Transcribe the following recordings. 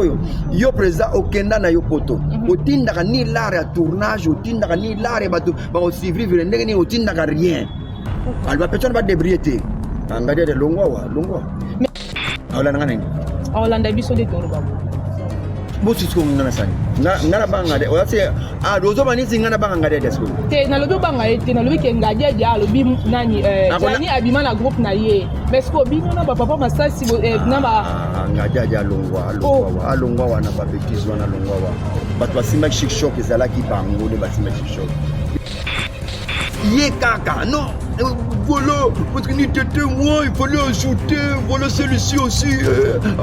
Sikoyo yo président, okenda na yo poto, otindaka ni lare ya tournage, otindaka ni lare bato bakosurvivre ndenge nini, otindaka rien. Aloba pe wana badébrouiller te. Ngadi ade, longwa wa, longwa, aolanda nga nini? Aolanda biso nde toloba. Bosi sikoyo nga nasani, nga na banga de oza ozoba neti nga na banga ngadi ade sikoyo. Te, nalobi obanga ye te. Nalobi ke Ngadi adi alobi nani, Jani abima na groupe na ye, mais sikoyo bino na bapapa Masasi na ba Ngadi adi alongwa, alongwa wa, alongwa wana, babêtises wana, alongwa wa. Bato basimbaki Chic Choc, ezalaki bango nde basimbaki Chic Choc. Ye kaka non, voilà, parce que ni tete moi, il fallait ajouter, voilà, celui-ci aussi,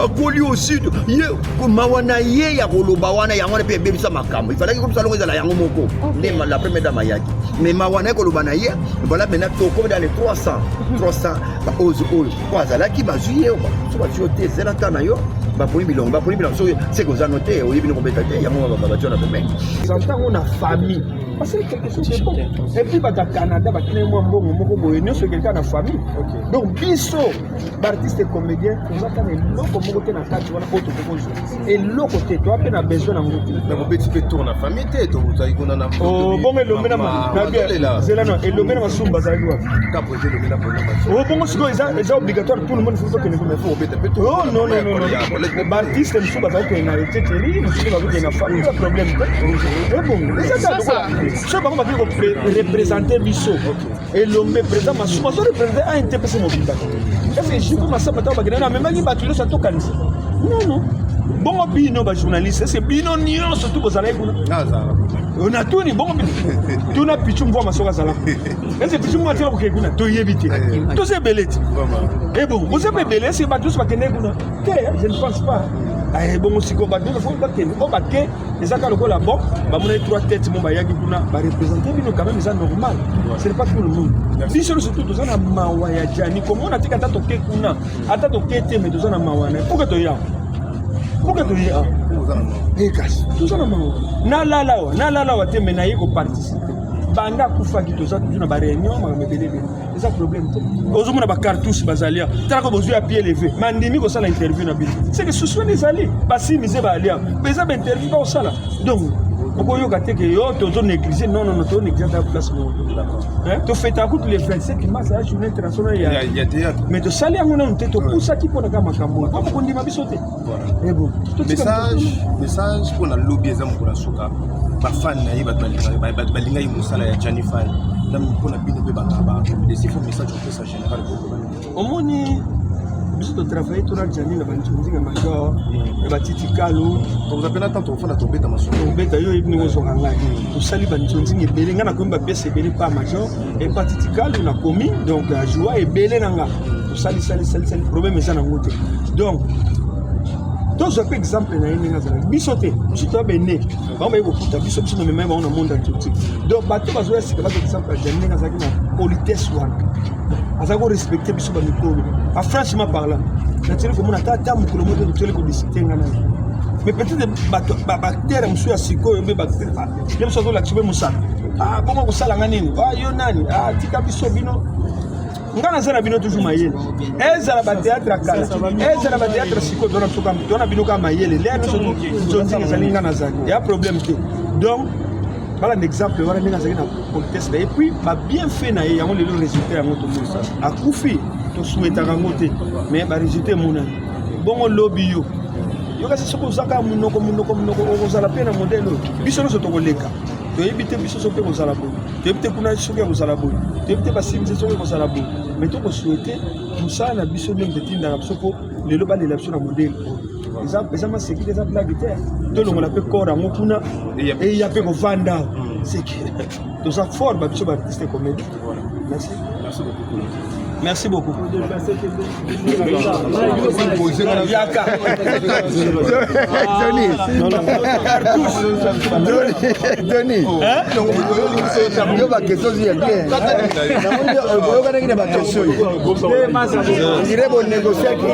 akoli aussi. Ye mawa na ye ya koloba wana, yango wana mpe ebebisa makambo. Ifalaki komisa longo ezala yango moko nde la première dame ayaki, mais mawa na ye koloba na ye. Voilà, maintenant tokomi dans les 300 300 baoyo oyo po azalaki, bazwi ye so, bazwi yo te, ezela ta na yo. Baponi bilongo, baponi bilongo. Soki seke oza no te, oyebi no kobeta te, yango batia na pembeni. Ntango na famille, parce que quelque chose de bon, et puis bato ya Canada batinaki mwa mbongo moko boye, nyonso ekeleka na famille. Donc biso baartiste comédien toza kaka na eloko moko te na kati wana oyo tokoki kozwa eloko te, toa mpe na besoin nango te. Mais bobeti mpe tour na famille te, tozali kuna na Bongo Elombe na zela no, Elombe na Masumu bazalaki wapi? Bongo sikoyo eza obligatoire, tout le monde faut tokende kuna? Oh non, non, non, non, baartiste mosusu bazali kokende na eteteli, mosusu bazokende na famille, eza problème te. Ebongo eza kaka lokola so bango bakoki koreprésenter biso. Elombe, président Masumu azo représenter ANTPC mobimba. Est-ce Jiko Masamba, ntango bakende na amemaki bato nyonso atokanisa? Non, non. Bongo bino bajournaliste, est-ce bino nyonso tu bozalaki kuna? Natuni bongo, tuna Pichu Mvwa Masoko azalaka. Est-ce Pichu Mvwa atika kokende kuna? Toyebi te, toza ebele te. Ebongo boza mpe ebele, est-ce bato nyonso bakende kuna te? Je ne pense pas. Bongo sikoyo bato nyonso fo bakende oyo bake, eza kaka lokola bon, bamonaki trois têtes mo bayaki kuna bareprésente bino quand même, eza normal. Ce n'est pas tout le monde. Biso nyonso tu toza na mawa ya Jani komona tika, ata toke kuna, ata toke te, mais toza na mawa na pour que toya, pour que toya. Kasi toza na mawa, nalala awa, nalala awa te, mais naye koparticiper. Banda akufaki, toza toujours na baréunion, makambo ebele ebele, eza problème te. Ozomona bacartouche bazali awa, talaka bozwi ya pied levé, mandimi kosala interview na bino, c'est que susu wana ezali basimise balia mpe eza bainterview bakosala. Donc okoyoka te ke yo tozo néglige. Non, non, non, tozo néglige ata place moko. Tofetaka kutu le 27 mars ya journée internationale ya théâtre, mais tosali yango nanu te, topusaki mpona kaka makambo oyo po kondima biso te. Message mpona lobi, eza mokolo ya suka, bafan na ye, bato balingaki mosala ya Jani Fai, mpona bino mpe bacomédie, message opesa général? Omoni, biso totravaille tona Jani na banzonzinga major ya batiti kalo. Tokoza mpe na temps, tokofanda, tobeta masolo. Tobeta, yo oyebi ndenge ozwaka ngai. Tosali banzonzinga ebele, ngai nakomi bapièce ebele pa major epa titi kalo nakomi, donc ajoua ebele na nga. Tosali sali sali sali, problème eza nango te. Donc tozwa mpe exemple na ye ndenge azalaki. Biso te, biso toya bene, bango baye kokuta biso, biso tomemai bango na monde entier. Donc bato bazoya sika bazwa exemple ya Jani, ndenge azalaki na politesse wana, azalaki korespecte biso bamikolo. Franchement parlant, natili komona ata ata mokolo moko totoli kodiscute nga na ye, mais peut-être bato baacteur mosusu ya sikoyo mpe ye mosu azolakisa mpe mosala. Bongo kosala nga nini? Yo nani? Tika biso bino, nga naza na bino toujours mayele. Ezala batéâtre ya kala, ezala batéâtre sikoyo, tona biso, tona bino kaka mayele. Lea nyonso nzonzinga ezali, nga nazali ya problème te. Donc balanda exemple wana, ndenge azalaki na politesse na ye, puis babienfait na ye, yango lelo résultat yango tomoni. Akufi, tosouhaitaka yango te, mais barésultat emonani. Bongo lobi yo yo kasi soki oza kaka monoko monoko monoko, okozala mpe na modèle oyo. Biso nyonso tokoleka, toyebi te. Biso so mpe kozala boye, toyebi te. Kuna soki ekozala boye, toyebi te. Basimisi soki ekozala boye, mais tokosouhaite mosala na biso ndenge etindaka biso, mpo lelo balela biso na modèle oyo. Eza maseki te, eza blague te. Tolongola mpe corps yango kuna, eya mpe kovanda seke toza fort, babiso baartiste comédie. Merci, merci beaucoup. Yaka. Tony, Tony, yo baquestion ozi ya bien, boyokanaki na baquestion, dire bonégociaki,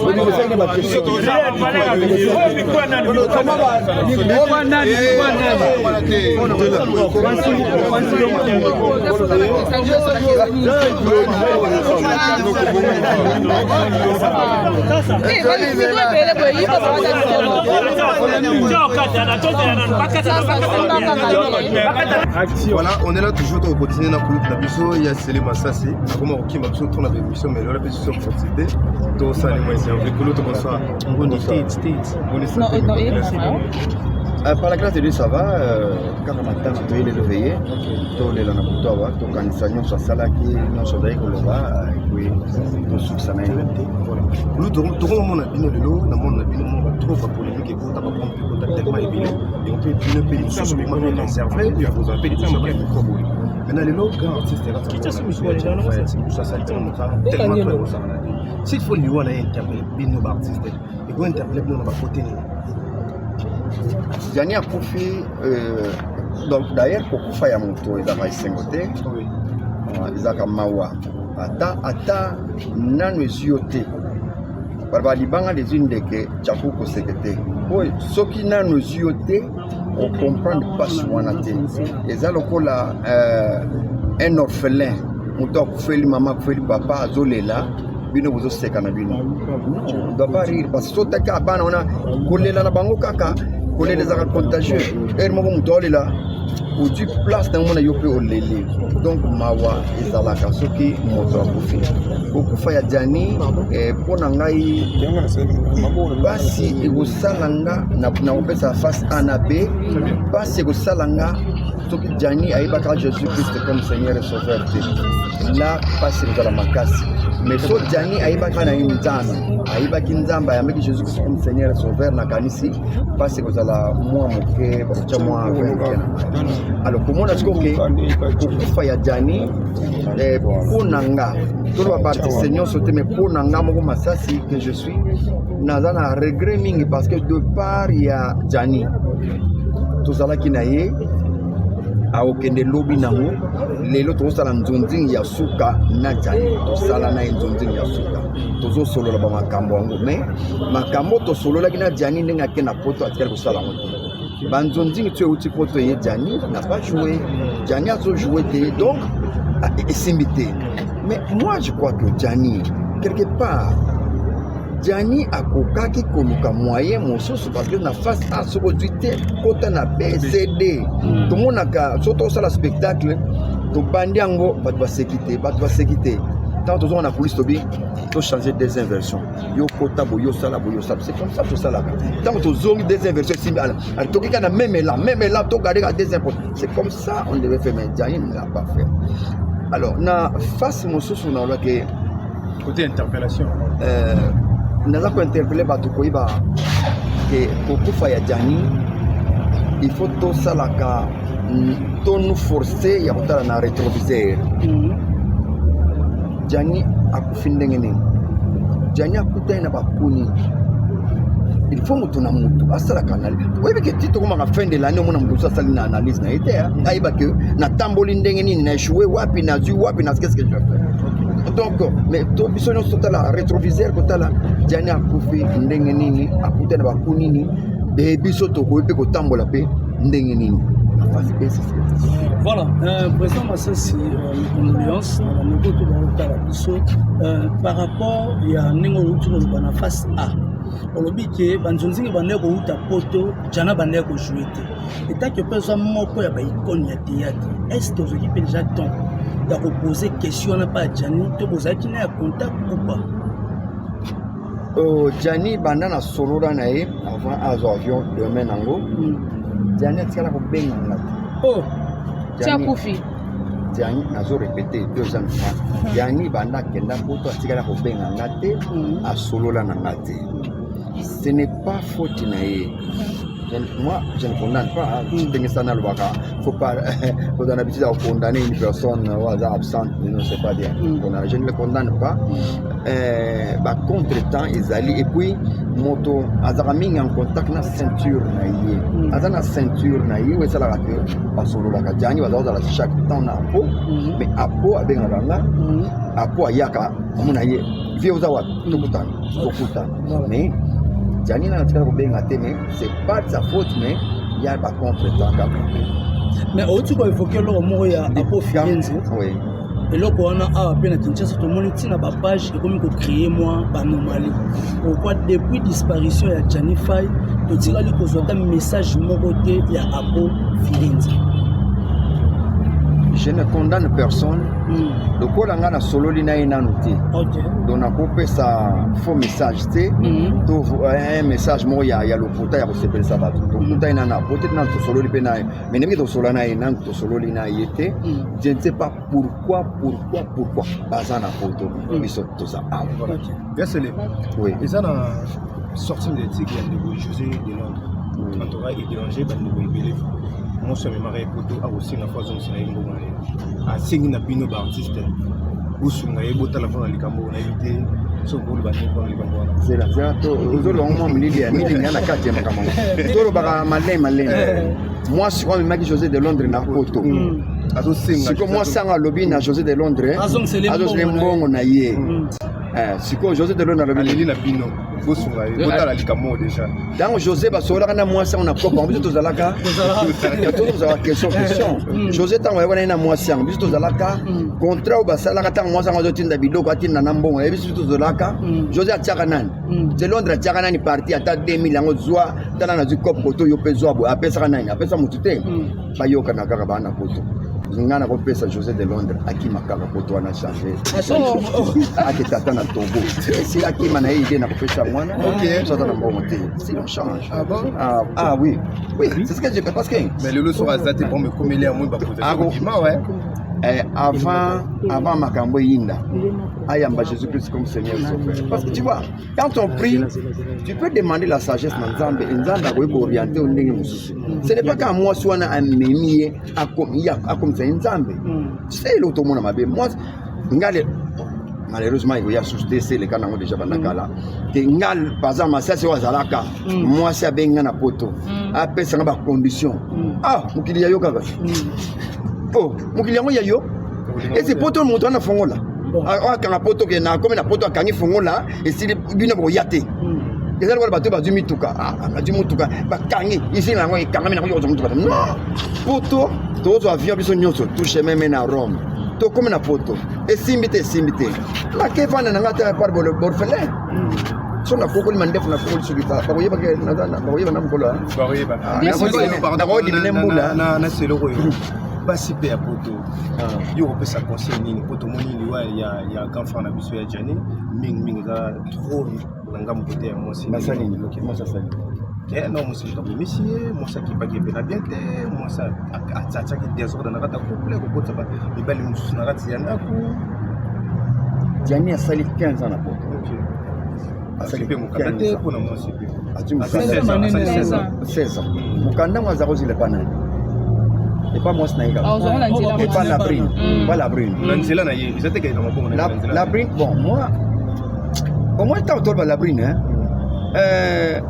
bonégociaki na baquestion. Voilà, on est là toujours to continuer na kulutu na biso ya Sele Masasi. Akoma kokima biso to na émission mais lola biso opportunité to sali moi c'est avec kulutu, bonsoir. Ngoni State State. Ngoni. Non, non. Par la grâce de Dieu, ça va. Kaka matanga toyeleli veye, tolela na butu awa, tokanisa nyonso asalaki, nyonso azali koloba, et puis tosukisa na ye. Voilà. Kulutu, tokomona bino lelo na mona na bino mo trop ba polémique ekota, ba pompe ekota tellement ebele, et on peut bino mpe lisusu bima réservé ya kozwa mpe libiso ba micro boye. Maintenant lelo grand artiste asali tellement trop ekosala na te. S'il faut liwa na ye interpelle bino ba artiste, eko interpelle bino na bakote nini? Jani akufi, donc d'ailleurs kokufa ya moto ezalaka esengo te. Ezalaka mawa, ata nano ezwi yo te. Balobaka libanga lezwi ndeke tyaku koseke te. Oyo soki nano ezwi yo te, ocomprendre mpasi wana te. Eza lokola un orphelin, moto akufeli mama, akufeli papa, azolela, bino bozoseka na bino. Non, on doit pas rire, parce que sotaki bana wana kolela na bango, kaka kolela ezalaka contagieux. Heure moko moto aolela, ozwi place nango mona yo mpe oleli. Donc mawa ezalaka soki moto akufi. Kokufa ya Jani, mpo na ngai mpasi ekosala nga na kopesa face A na B. Mpasi ekosala nga soki Jani ayebaka Jésus Christ comme Seigneur et Sauveur te, la mpasi ekozala makasi. Mais so Jani ayebaka na ye Nzambe, ayebaki Nzambe, ayambaki Jésus Christ comme Seigneur et Sauveur, nakanisi mpasi ekozala mwa moke, bakotya mwa vin moke na mai. Alors komona sikoyo ke kokufa ya Jani, mpo na nga, toloba baartiste nyonso te, mais mpo na nga moko Masasi que je suis, naza na regret mingi, parce que de part ya Jani tozalaki na ye, akokende lobi nango. Lelo tozosala nzonzingi ya suka na Jani, tosala na ye nzonzingi ya suka, tozosolola bamakambo yango. Mais makambo tosololaki na Jani ndenge ake na Poto, atikali kosala yango te. Banzonzingi ti euti Poto ye, Jani n'a pas joué, Jani azojoue te, donc esimbi te. Mais moi je crois que Jani, quelque part Jani akokaki koluka moyen mosusu, parce que na face A soki ozwi te, kota na B, C, D. Tomonaka so tosala spectacle, tobandi yango, bato baseki te, bato baseki te. Ntango tozonga na coulisse, tobi tochange deuxième version, yo kota boye, yosala boye, yosala. C'est comme ça tosalaka. Ntango tozongi deuxième version esimbi, ala toki kaka na même élan, même élan, togarde kaka deuxième poste. C'est comme ça on devait faire, mais Jani ne l'a pas fait. Alors na face mosusu nalobaki côté interpellation. Naza kointerpele bato koyeba ke kokufa ya Jani, il faut tosalaka tonu force ya kotala na rétroviseur. Jani akufi ndenge nini? Jani akutani na bakuni. Il faut moto na moto asalaka analyse. Oyebi ke ti tokomaka fin de l'année, omona moto mosusu asali na analyse na ye te, ayeba ke natamboli ndenge nini, na échoué wapi, nazwi wapi, na qu'est-ce que je fais. Donc mais to biso nyonso totala rétroviseur, kotala Jani akufi ndenge nini, akutani na baku nini, e biso tokoki mpe kotambola mpe ndenge nini na face B. Voilà, président Masasi, condoléance na bandeko to baotala biso. Par rapport ya ndenge oluti koloba na face A, olobi ke banzonzingi bandeki kouta Poto, Jana bandeki kojouer te. Etake mpe eza moko ya baicône ya théâtre, est ce que ozwaki mpe déjà temps ya kopose question wana mpa ya Jani, to bozalaki na ya contact ou pas? Oh, Jani, banda na solola na ye avant azwa avion demain nango, Jani atikala kobenga nga te. Oh. Ti akufi. Jani, nazo répéter deuxième fois, Jani banda akenda Poto atikala kobenga nga te, asolola na nga te. Ce n'est pas faute na ye. Moi je ne condamne pas. Ndenge sana alobaka, faut pas kozala na habitude ya condamner une personne oyo aza absente. Non, c'est pas bien. Condamner, je ne le condamne pas. Ba contretemps ezali, et puis moto azalaka mingi en contact na ceinture na ye. Aza na ceinture na ye oyo esalaka ke basololaka. Jani baza kozala chaque temps na Apo, mais Apo abengaka nga, Apo ayaka amona ye: "Vie, oza wapi? Tokutana, tokutana." Mais Jani nana atikala kobenga te, mais c'est pas de sa faute, mais ya ba contretemps kaka. Mais outi koévoquer eloko moko ya Apo Firenze. Oui. Eloko wana awa mpe na Kinshasa tomoni ntina bapage ekomi kocréer mwa baanomalie. Pourquoi depuis disparition ya Jani Fai, Totikali kozwa ata message moko te ya Apo Filenza. Je ne condamne personne. Lokola nga nasololi na ye nanu te, donc nakopesa faux message te to un message moko ya lokuta ya kosepelisa bato. Tokuta ye nanu apo te, nanu tosololi mpe na ye, mais ndenge tosolola na ye, nanu tosololi na ye te. Je ne sais pas pourquoi, pourquoi, pourquoi baza na poto, biso toza awa. Yasele. Oui. Eza na sortie médiatique ya ndeko José de Londres. En tout cas, edéranger bandeko ebele. Mwasi amemaka ye poto, akosenga fo azongisela ye mbongo na ye. Asengi na bino baartiste bosunga ye, botala mpona likambo oyo. Nayebi te soki koloba nini mpona likambo wana. Zela, zela, to ozolonga mwa molili ya milingi ya na kati ya makambo yango. Tolobaka malin malin. Mwasi oyo amemaki José de Londres na poto, azosenga. Siko mwasi yango alobi na José de Londres azongisele azongisele mbongo na mbongo na ye. Sikoyo José de Londres alobi aleli na bino bosunga ye, botala likambo oyo déjà. Ntango José basololaka na mwasi yango na kopa yango, biso tozalaka, tozalaka question question. José, ntango ayokana ye na mwasi yango, biso tozalaka. Contrat oyo basalaka, ntango mwasi yango azotinda biloko, atinda na mbongo, ye biso tozalaka. José atiaka nani? De Londres atiaka nani parti ata 2000 yango, zwa, tala, nazwi cope koto, yo mpe zwa boye. Apesaka nani? Apesa motu te. Bayokana kaka, baa na poto. Nga nakopesa José de Londres akima kaka poto wana, change, ake tata na Togo. Esi akima na ye ide na kopesa mwana so aza na mbongo te, si on change. Ah bon? Ah, ah oui, c'est ce que j'ai fait parce que Mais lelo soki aza te, pombe ekomeli ya moi. Ako- bakozima ouais. Avant makambo eyinda, ayamba Jésus Christ comme Seigneur et Sauveur, parce que tu vois, quand on prie, tu peux demander la sagesse na Nzambe e Nzambe akoki koorienter yo ndenge mosusu. Ce n'est pas kaka mwasi wana amemi ye, ye akomisa ye Nzambe. Se eloko tomona mabe, mwasi nga malheureusement ekoya susu te, se eleka nango déjà banda kala te. Nga par exemple, Masasi oyo azalaka, mwasi abengi nga na poto, apesanga bacondition. Ah, mokili ya yo kaka. Oh, mokili yango ya yo esi poto, moto wana fongola. Oyo akanga poto, ke na akomi na poto, akangi fongola, esili, bino bokoya te. Eza lokola bato bazwi mituka. Ah, bazwi mutuka, bakangi isili na yango, ekangami nango, kozwa mutuka te. Non, poto tozwa avion, biso nyonso touche même na Rome. Tokomi na poto, esimbi te, esimbi te, nake vanda na nga te par borphelin. So nakokoli mandefu, nakokoli soki bakoyeba na mokolo. Bakoyeba. Nakodimine mbula. Na seloko oyo, basi mpe ya poto, yo kopesa conseil nini? Po tomoni liwa ya grand frère na biso ya Jani, mingimingi eza trop na ngambo kote ya mwasi. Basali nini? Mwasi asali? Non, mwasi moto abimisi ye, mwasi akipaki ye mpe na bien te, mwasi atiaki désordre na kati ya couple, kokotisa mibali mosusu na kati ya ndako. Jani asali 15 ans na poto. Asali mpe mokanda te mpona mwasi mpe. Azwi Asali mokanda. 16 ans. 16 ans, mokanda ngo aza kozila epa nani? Epa mwasi na ye kaka. Ozonga na nzela. Epa la brune, epa la brune. Na nzela na ye, eza te kaka na mabongo na ye, na nzela la na ye. Brune, bon, moi, au moins ntango toloba la brune, hein,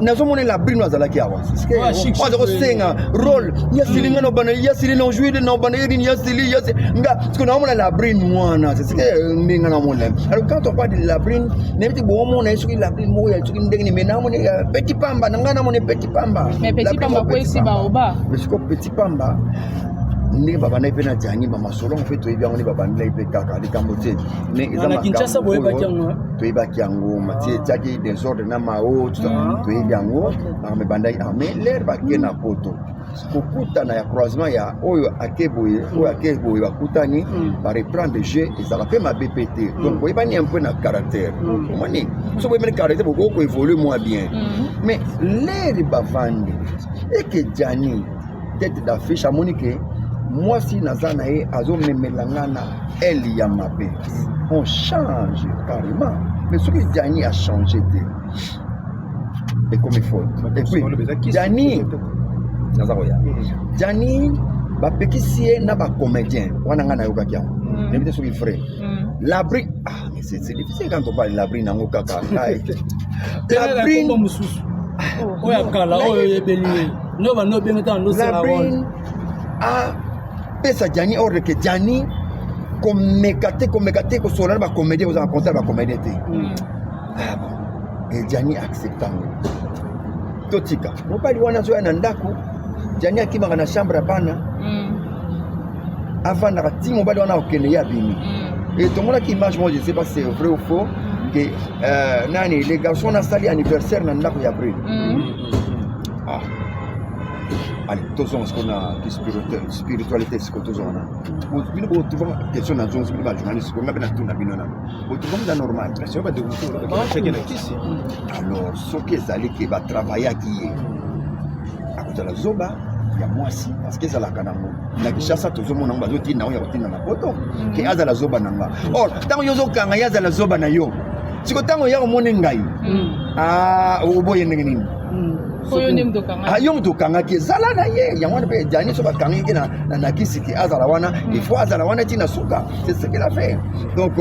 nazomona la brune azalaki awa Ouais, chic, aza kosenga rôle ya sili, nga na obanda ya sili, na ojui na obanda ye nini ya sili ya nga parce que naomona la brune wana, c'est ce que ndenge naomona. Alors quand on parle de la brune, nayebi te boomona ye soki la brune moko ya soki ndenge nini, mais naomona petit pamba na ngai, namona petit pamba. Mais La petit brune pamba moko, petit kwesi pamba. Baoba. Mais sikoyo petit pamba, ndenge babandaki mpe na Jani, bamasolo yango mpe toyebi yango, nde babandaki mpe kaka likambo te, mais eza Na Kinshasa makambo boyebaki oyo yango? Toyebaki yango, matie etiaki désordre na mao, tout ça, toyebi yango. Makambo ebandaki ah, mais l'heure bake na poto, kokutana ya croisement ya oyo ake boye, oyo ake boye, bakutani, bareprendre jeu, ezalaka mpe mabe mpe te. Donc boyebani un peu na caractère. Omoni, so boyebani caractère, bokoki koévolue moins bien. Mais l'heure bavandi eke Jani, tête d'affiche, amoni ke mwasi naza na ye azomemela nga na ele ya mabe, on change carrément. Mais soki Jani a changé te, ekomi faute. Et puis Jani, naza koya, Jani bapekisi ye na bacomédien wana, ngai nayokaki yango, nayebi te soki vrai. Labri, ah, mais c'est difficile quand on parle labri nango kaka ngai. Labri mosusu oyo ya kala, oyo oyebeli ye, nde bando obengi ntango ndosala. Labrine apesa Jani ordre ke Jani komeka te, komeka te kosola na bacomédien, kozala contact na bacomédien te. Ah bon, e Jani accepte yango. Totika mobali wana azoya na ndako, Jani akimaka na chambre ya bana, avandaka ti mobali wana akokende, ye abimi. Et tomonaki image moko, je sais pas si c'est vrai ou faux, que nani, les garçons nasali anniversaire na ndako ya brune. Allez, tozonga sikoyo na spiritualité. Sikoyo tozonga na bino, botrouvaka question na zongo bino bajournaliste, sikoyo nga mpe natuna bino nano, botrouvaka eza normal? Alors soki ezali ke batravaillaki ye, akozala zoba ya mwasi, parce que ezalaka nango na Kinshasa, tozomona yango, bazotinda yango ya kotinda na poto ke azala zoba na nga. Or ntango yo ozokanga ye, azala zoba na yo. Siko ntango ya komona ngai, oboye ndenge nini? Yo moto okangaki, ezala na ye. Yango wana mpe Jani, so bakangaki ke na kisi ke azala wana, il faut azala wana ntina suka. C'est ce qu'il a fait. Donc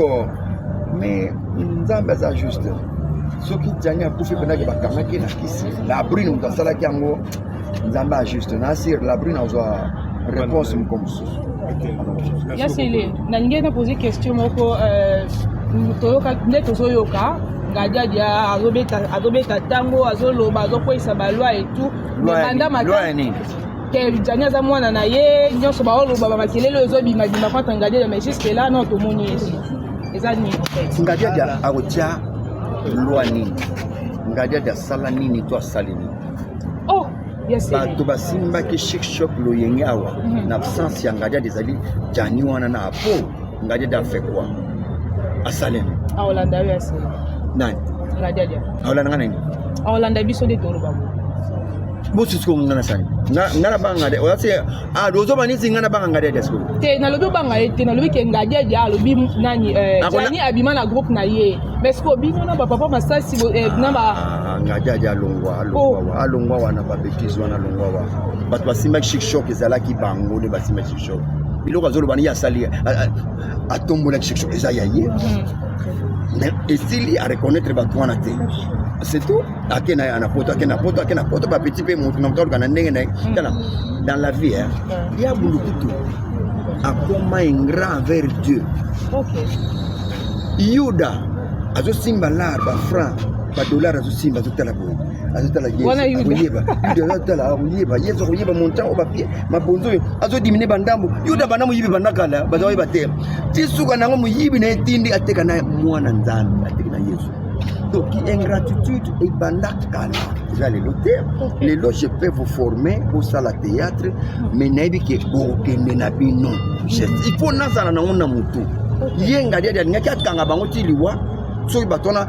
mais Nzambe aza juste. Soki Jani akufi mpendaki, bakangaki na kisi, la Brune moto asalaki yango, Nzambe ajuste na asire la Brune azwa réponse moko mosusu. Yasele, nalingi na pose question moko. Toyoka nde tozoyoka Ngadiadia azobeta ntango azoloba, azokweyisa baloi et tout. Banda ke Jani aza mwana na ye, nyonso baoloba, bamakelele oyo ezobimabima contre Ngadiadia, mais jusque là non, tomoni ye eza nini en fait? Ngadiadia akotia loi nini? Ngadiadia asala nini to asali nini? Oh. Bato basimbaki Chic Choc loyenge awa na absence ya Ngadiadia, ezali Jani wana na apo. Ngadiadia afe quoi? Asalemi. Aolanda yo, asala. Nani? Ngadiadia. Aolanda nga nani? Aolanda biso nde toloba. Bosusu ko nga nasali nga na banga de oyasi ozoba neti nga na banga Ngadiadia sikoyo. Te, nalobi obanga ye te. Nalobi ke Ngadiadia alobi nani, Jani abima na groupe na ye, mais sikoyo bino na bapapa Masasi na ba Ngadiadia alongwa, alongwa, alongwa wana, babêtises wana, alongwa wa. Bato basimbaki Chic Choc, ezalaki bango nde basimbaki Chic Choc. Biloko azoloba ni ye asali, atombolaki Chic Choc, eza ya ye, mais esili areconnaître bato wana te, c'est tout. Ake na na poto, ake na poto, ake na poto, bapeti mpe motu na moto aluka na ndenge na ye. Tala, dans la vie, ya bulukutu akoma ingrat envers Dieu. Yuda azosimba lar, bafranc, badollar, azosimba, azotala boye, azotala, akoyeba. Yuda azotala, akoyeba. Yesu akoyeba montant oyo bapie mabonzo oyo, azodimine bandambo. Yuda banda moyibi, banda kala baza koyeba te. Ti suka nango moyibi na etindi ateka na mwana Nzambe, ateki na Yesu. Donc ingratitude ebanda kala, eza lelo te. Lelo je peux vous former, bosala théâtre, mais nayebi ke bokende na bino. Il faut nazala nango na motu. Ye Ngadiadi alingaki akanga bango ti liwa. Soki bato wana,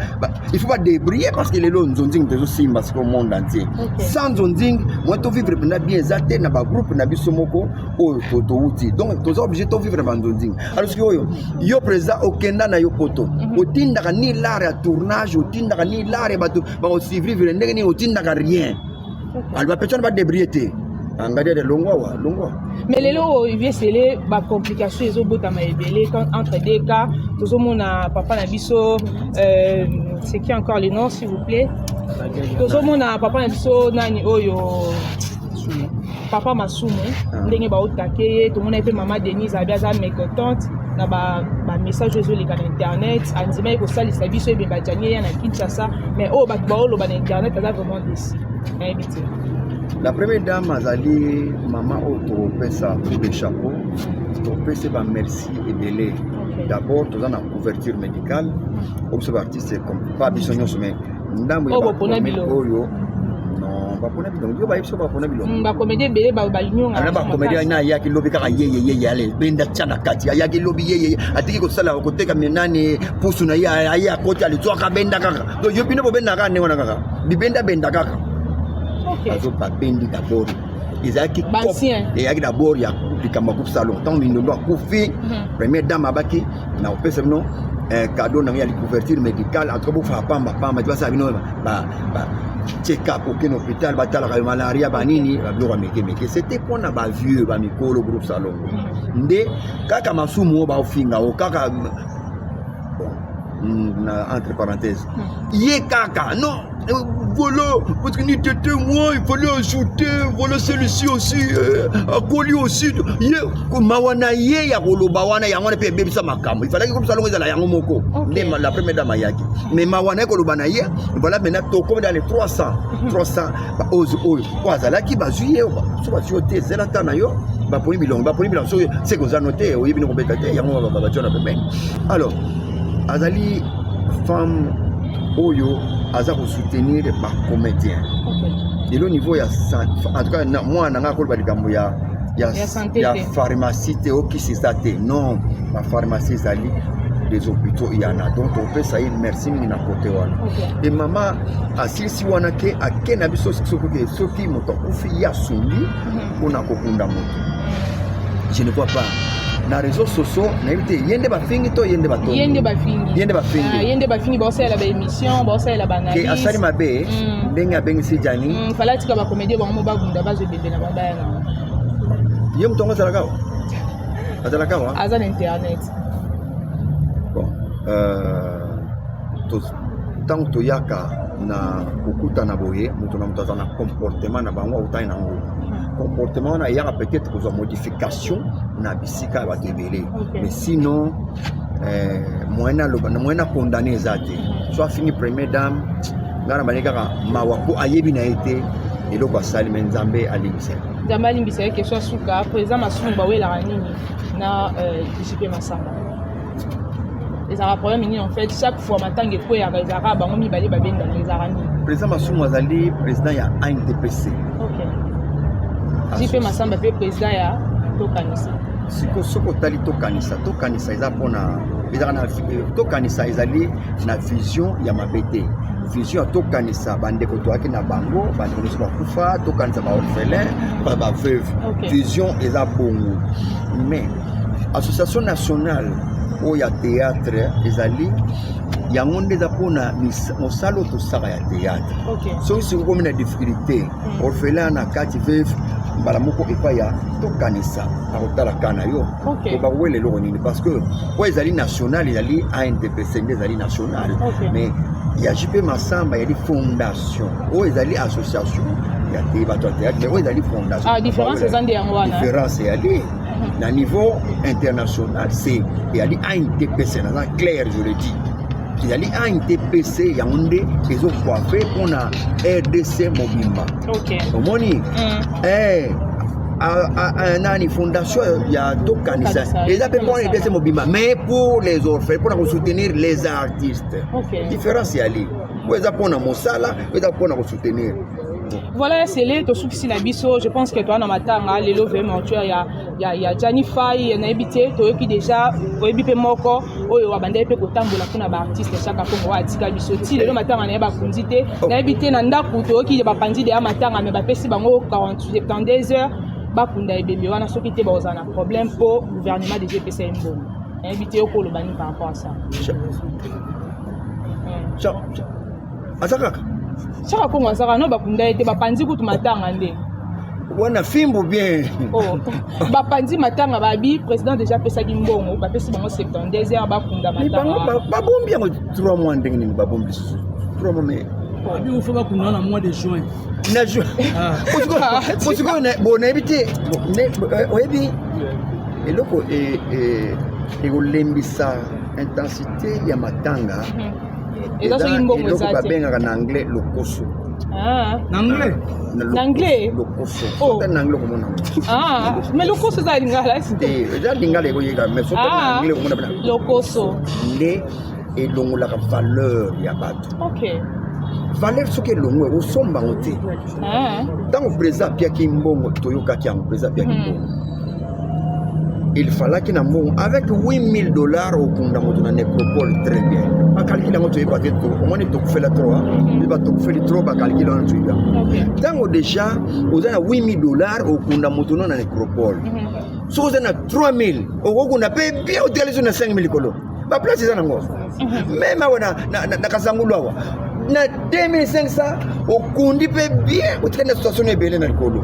il faut badébrouiller, parce que lelo nzonzingi tozosimba siko monde entier. Sans nzonzingi, moi tovivre mpenza bien eza te na bagroupe na biso moko oyo towuti. Donc toza obligé tovivre na banzonzingi. Alors soki oyo yo président okenda na yo poto, otindaka ni lare ya tournage, otindaka ni lare bato bakosurvivre ndenge nini? Otindaka rien. Alors bapeti wana badébrouiller te. Ngadiadi, longwa wa, longwa. Mais lelo oyo viesele, bacomplication ezobotama ebele entre deux cas. Tozomona papa na biso, c'est qui encore le nom, s'il vous plaît? Tozomona papa na biso nani oyo, papa Masumu, ndenge baotake ye. Tomona ye mpe mama Denise abi aza mécontente na bamessage oyo ezoleka na internet. Andima ye kosalisa biso ebemba Jani eya na Kinshasa, mais oyo bato baoloba na internet, aza vraiment déçu, nayebi te. La première dame azali mama oyo topesa coup de chapeau, topesi bamerci ebele. D'abord toza na couverture médicale oyo biso baartiste, pas biso nyonso, mais ndambo oyo non bapona bilongo, yo bayebi so bapona bilongo. Bacomédie ebele balinyonga na bacomédie na ayaki lobi kaka yeyeyeye, ale benda tia na kati. Ayaki lobi yeyeye, atiki kosala koteka nani pusu na ye, aye akoti, alizwaka benda kaka. Donc yo bino bobendaka kaka ndenge wana, kaka bibendabenda kaka. Bazo babendi d'abord, ezalaki eyaki d'abord ya likambo ya groupe salon. Ntango Mindondo akufi, première dame abaki na kopesa bino cadeau nango ya couverture médicale. En tout cas bofaka pamba pamba ti basala bino check up, okende hôpital, batalaka yo malaria, banini, babiloko ya meke meke. C'était mpona bavieux, bamikolo groupe salongo. Nde kaka Masumu oyo baofinga o kaka bon, na entre parenthèse ye kaka non, voilà, parce que ni tété, moi il fallait ajouter, voilà, celui-ci aussi, akoli aussi ye mawa na ye ya koloba wana. Yango wana mpe ebebisa makambo. Il fallaki komisa longo ezala yango moko nde la première dame ayaki, mais mawa na ye koloba na ye. Voilà, maintenant tokomi dans les 300 300 oyo oyo oyo azalaki, bazwi ye. So bazwi yo te, ezela ta na yo. Baponi bilongo, baponi bilongo. Soki seke oza no te, oyebi no kobeta te, yango batia na pembeni. Alors azali femme oyo aza kosoutenir bacomédien. Lelo niveau ya, en tout cas mwana na ngai akoloba likambo ya santé ya te. Pharmacie te, okisi eza te. Non, bapharmacie ezali, des hôpitaux yana. Donc topesa ye merci mingi na kote wana. E mama asilisi wana ke ake na biso soki moto akufi, ye asungi mpona kokunda moto. Je ne vois pas na réseau sociaux, nayebi te ye nde bafingi to ye nde batongi. Ye nde bafingi. Ye nde bafingi. Ah, ye nde bafingi, baosalela baémission, baosalela ke baanalyse. Asali mabe ndenge abengisi Jani. Fala tika bacomédie bango mo babunda, bazwa ebembe na bango, baya nango. Ye moto yango azalaka awa, azalaka awa. Aza na internet. Bon, ntango toyaka na kokutana boye, moto na moto aza na comportement na bango, autani nango. Comportement wana eyaka peut-être kozwa modification na bisika ya bato ebele. Mais sinon, moyen naloba, moyen na condamner eza te. So afingi première dame, ngai na bandi kaka mawa mpo ayebi na ye te eloko asali, me Nzambe alimbisa ye. Nzambe alimbisa ye. Question suka, président Masumu, bawelaka nini na JP Masamba? Ezalaka problème nini en fait? Chaque fois matanga ekweyaka, ezalaka bango mibale babendana, ezalaka nini? Président Masumu azali président ya ANTPC. Ok, JP Masamba mpe président ya Tokanisa. Siko soki otali Tokanisa, Tokanisa eza mpona ezalaka na, Tokanisa ezali na vision ya mabe te. Vision ya Tokanisa, bandeko toyaki na bango, bandeko nyonso bakufa, tokanisa baorphelin, baveuve. Vision eza bongo, mais association nationale oyo ya théâtre ezali yango nde eza mpona mosala oyo tosala ya théâtre. Soki sikoyo komi na difficulté, orphelin na kati, veuve, mbala moko epai ya Tokanisa, akotala ka na yo. Po bakowela eloko nini? Parce que oyo ezali national, ezali ANTPC nde ezali national. Mais ya JP Masamba ezali fondation, oyo ezali association ya te bato ya théâtre, mais oyo ezali fondation. Ah, différence eza nde yango wana. Différence eyali na niveau international, c'est eyali ANTPC. Naza clair, je le dis, ezali ANTPC, yango nde ezocoiffer mpona RDC mobimba. Omoni? Nani, fondation ya Tokanisa Tokanisa, eza mpe mpona Masamba. RDC mobimba, mais pour les orphelins, mpona kosoutenir les artistes. Différence yali oyo eza mpona mosala, oyo eza mpona kosoutenir. Voilà, sele tosukisi na biso. Je pense que toa na matanga lelo, veillée mortuaire ya Jani Fai. Nayebi te, toyoki déjà, oyebi mpe moko oyo abandaki mpe kotambola mpona baartiste Chaka Kongo, oyo atika biso ti lelo, matanga na ye bakundi te. Nayebi te, na ndako toyoki bapandi deya matanga, me bapesi bango 48 72 heures bakunda ebembe wana. Soki te, bakozala na problème mpo gouvernement déjà epesa ye mbongo. Nayebi te, okoloba nini par rapport à ça? Aza kaka. Chaka Kongo azaka no, bakunda ye te, bapanzi kutu matanga nde. Wana fimbu bien. Oh. Bapanzi matanga, babi président déjà apesaki mbongo, bapesi bango 72 heures bakunda Mais bango matanga. Babombi yango 3 mois, ndenge nini babombi lisusu 3 mois? Mais Abi ofa bakunda na mois de juin. Na juin. Ah. Sikoyo bo nayebi te, oyebi eloko ekolembisa intensité ya matanga. Eza soki mbongo eloko eza te. Babengaka na anglais lokoso. Ah. Na anglais? Na anglais? Lokoso. Oh. Soki na anglais okomona. Ah, mais lokoso eza lingala. Te, eza lingala ekoyeka, mais soki na anglais okomona pena. Lokoso. Nde elongolaka valeur ya bato. Valeur soki elongwe, osomba yango te. Ntango président apiaki mbongo, toyokaki yango, président apiaki mbongo, il fallaki na mbongo avec 8000 $ okunda moto na nécropole très bien. Bacalculer yango, toyeba te. Omoni, tokufela trop, yeba tokufeli trop, bacalculer wana, toyebi yango. Ntango déjà oza na 8000 $ okunda moto no na nécropole, soki oza na 3000 okokunda mpe bien, otikali so na 5000 likolo. Baplace eza nango même awa na Kasangulu awa, na 2500 okundi mpe bien, otikali na situation ebele na likolo.